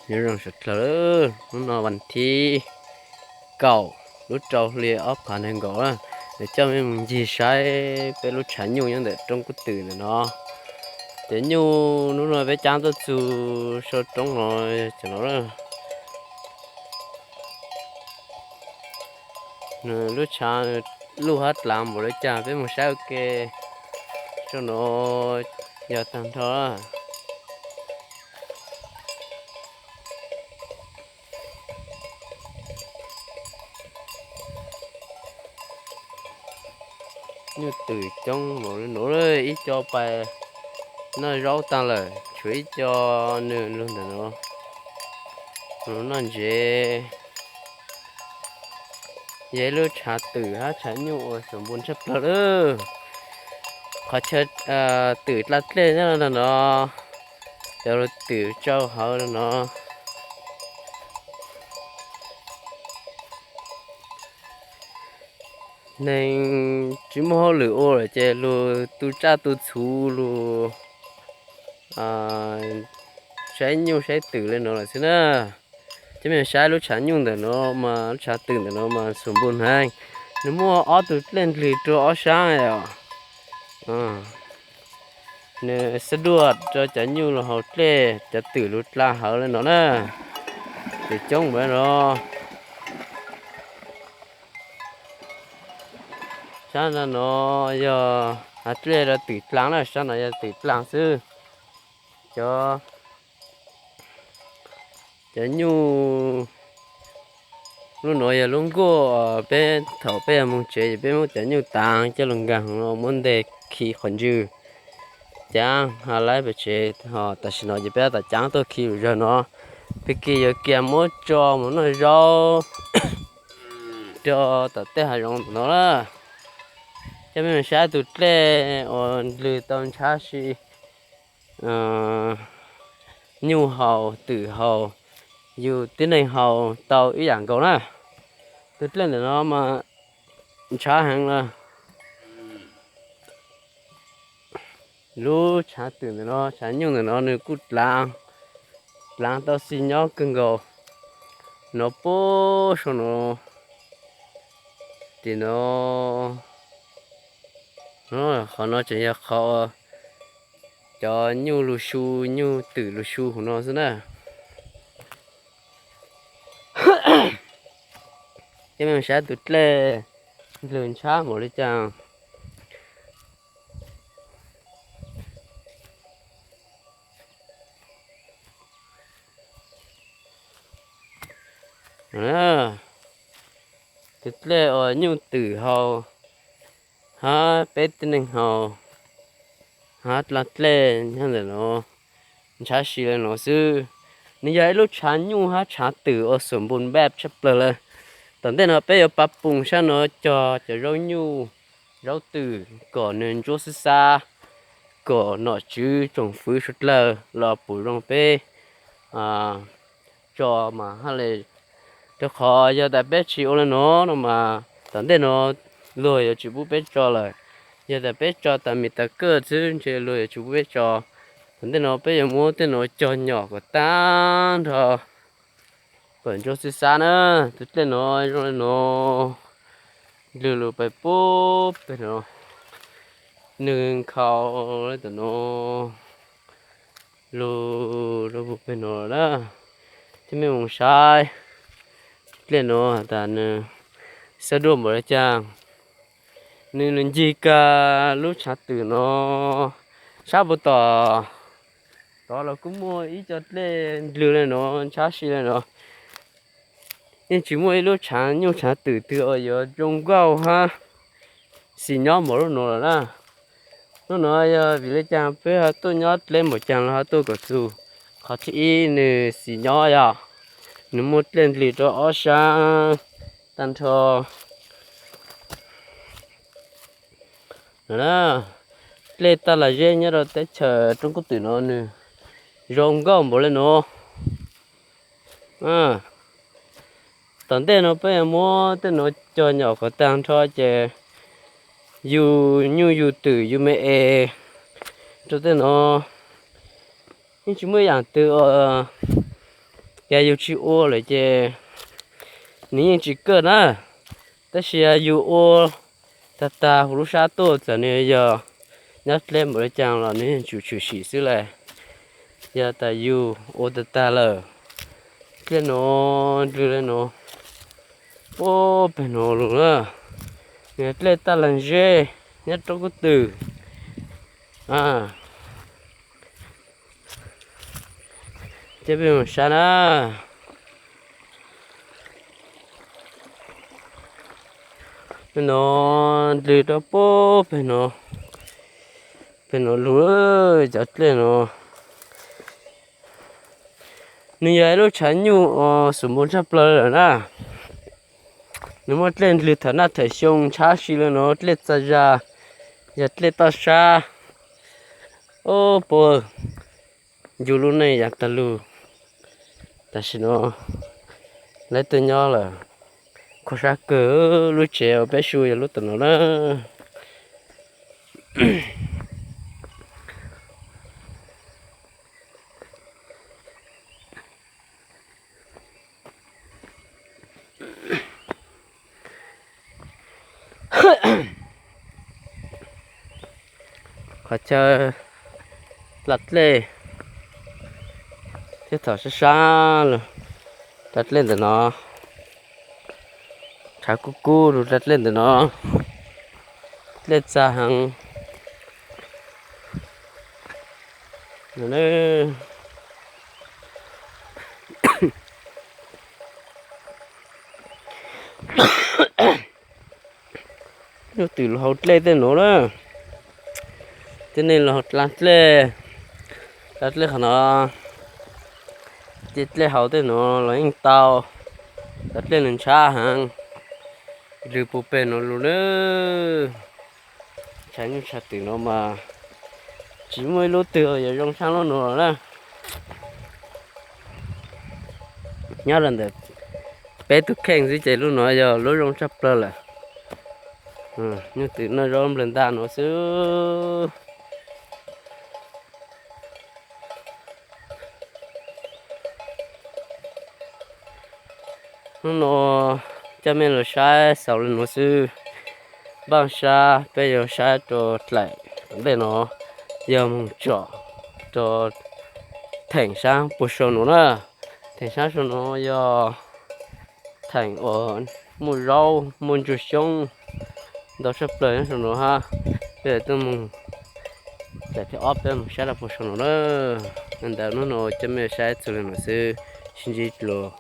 Nyob zoo sawv dlawg, hnub no vas thib kaum lub rau hli ob phav nees nkaum na, es coj mej mus ncig saib peb lub tshav nyuj nyob ntawm roob kub twm ntawm no. Cov nyuj hnub no peb cab tuaj txug sau roob no, cov no lub tshav luj hab dlav npaum li cas peb mus saib ua ke. Sau no yog tag nrho. Nyuj twm coob npaum li nuav, ib co pais noj zaub taag lawm, tshuav ib co nwg lug ntawm no noj ntsev. Yog ib lub tshav twm hab tshav nyuj uas xoom npoo tshaj plawg lawm. Qhov chaw twm dlaa dlej nyob rua ntawm no, cov lug twm tsau hawv rua no. Neeg tsis muaj hauj lwm ua lawm ces lug tu tsaj tu txhuv, lug saib nyuj saib twm le no lawm xwb na. Coj mej saib lub tshav nyuj ntawm no mas, lub tshav twm ntawm no mas xoom npoo heev. Nwg muaj ob tug dlej ndlwg rua ob saab os. Nwg xab duaj rua cov nyuj lug haus dlej, cov twm lug dlaa hawv le no na. Twm coob npaum le no. Sab no yog hav dlej rua twm dlaa na, sab no yog twm dlaa xwb. Cov, cov nyuj, lub nuav yog lub nkuaj, peb thaum peb yog moog tsev ces peb muab cov nyuj taav coj lug nkaag muab nte khi qhov ntswg, caav ha laib pem tsev, ho tam sim no ces peb tab tom caav tuaj khi lug zog no. Pig kis yuav kiag muab tso mus noj zaub rua tom tej hav zoov ntawm no na. Coj mej saib tug dlej uas ndlwg tau ntshaw si, nyuj haus, twm haus, yug tib neeg haus tau ib yaam nkaus na. Tug dlej ntawm no mas ntshaw heev lawm. Lub tshav twm ntawm no, tshav nyuj ntawm no nws kuj dlaav, dlaav tau xis nyob kawg nkaus. No puag saum no, tim no, qhov no tseem yog qhov cov nyuj lug su, nyuj twm lug su huv no xwb na. Coj mej saib tug dlej ndlwg ntshaw npaum li cas. Tug dlej uas nyuj twm haus, hab peb tib neeg haus, hab dlaa dlej nyob ntawm no, ntshaw si le no xwb. Nws yog ib lub tshav nyuj hab tshav twm uas xoom npoo npaj tshaj plawg lawm. Tom ntej no peb yuav pav pum sab no cog cov zaub nyuj, zaub twm kom nws ntsuab xwb xab, kom nom tswv tsoom fwv suav dlawg los pum zoo peb tso mas hab le. Rua qhov yog tas peb tsis ua le no no mas tom ntej no luag yuav tsis pub peb tso lawm. Yog tas peb tso tas mis tas kaj xwb ntshe luag yuav tsis pub peb tso. Tom ntej no peb yuav muab tej no cog nyom kom tag nrho kom ntsuab xwb xab na. Tug dlej no zoo le no, ndlwg lug pais puag peg no, nws nkhaus le tom no, lug rau puag peg no na. Coj mej mus saib dlej no tas nws xab duaj npaum le caag. Nws lug ncig kag lub tshav twm no sab puag tom. Tod los kuj muaj ib co dlej ndlwg le no, ntshaw si le no. Yeej tsis muaj ib lub tshav nyuj tshav twm twg uas yuav zoo nkauj hab xis nyob npaum lub no lawm na. Lub no yog vim le caag peb ho tuaj nyob dleb npaum caag los ho tuaj kom txug. Qhov thib ib nws xis nyob yog nws muaj dlej ndlwg rau ob sab tag nrho. Dlej taj lam zeb nyob rau teb chaws roob kub twm no nws zoo nkauj npaum le no. Tom ntej no peb yuav muab tej no cog nyom kom tag nrho ces yug nyuj yug twm yug me es rau tej no. Yeej tsis muaj yaam twg uas Yog yus tsis ua lawm ces nws yeej tsis kawj na. Tab sis yog yus ua tag tag huv lub sab tuaj, txawm nws yog nyob dleb npaum li cas los nws yeej tsum tshwm sim xwb las. Yog tas yus ua tag tag lawm, dlej nuav ndlwg le nuav, puag peg nuav lug na, nws dlej taj leeg zeb nyob roob kub twm. Ces peb mus saib na. Peg nuav ndlwg rau puag peg nuav, peg nuav lug, cov dlej nuav. Nws yog ib lub tshav nyuj uas xum npau tshaj plaws lawm na. Nws muaj dlej ndlwg thaum naj thaum xyoo, ntshab si le nuav, dlej txaj zag, yog dlej toj sab. Ob puas ncu lub neej yav tag lug, tam sim no lawv tuaj nyob lawm. Kho sab kawg, lub tsev uas peb su yog lub tom nuav na. Qhov chaw dlej, thiab thaum sab sab lug, dlej ntawm no, tshav kub kub lug, dlej ntawm no, dlej txaj heev. Nyuj twm lug haus dlej tej nuav na. Tej neeg lug haus dlej, dlej qhov no, ces dlej haus tej nuav los yeej tau. Cov dlej nws ntshab heev, lug puag peg nuav lug na. Tshav nyuj tshav twm no mas tsis muaj ib lub twg yuav zoo tshaj lub nuav na. Nyob rau ntawm peb tug kheej xwb ces lub nuav yog lub zoo tshaj plaws lawm. Nyuj twm noj zaub nplawg ntag nuav xwb. Hnub no coj mej los saib xaus le nuav xwb. Npaaj sab peb yuav saib rau dlaim tom ntej no, yog moog tsom rau theem sab puag saum nuav na. Theem sab saum nuav yog theem uas muaj zaub muaj ntsuag xyoob ntau tshaj plaws nyob saum nuav hab. Peb tuaj moog, daim thib ob peb moog saib rau puag saum nuav na. Ntawd hnub no coj mej saib txug le nuav xwb, sib ntsib dlua.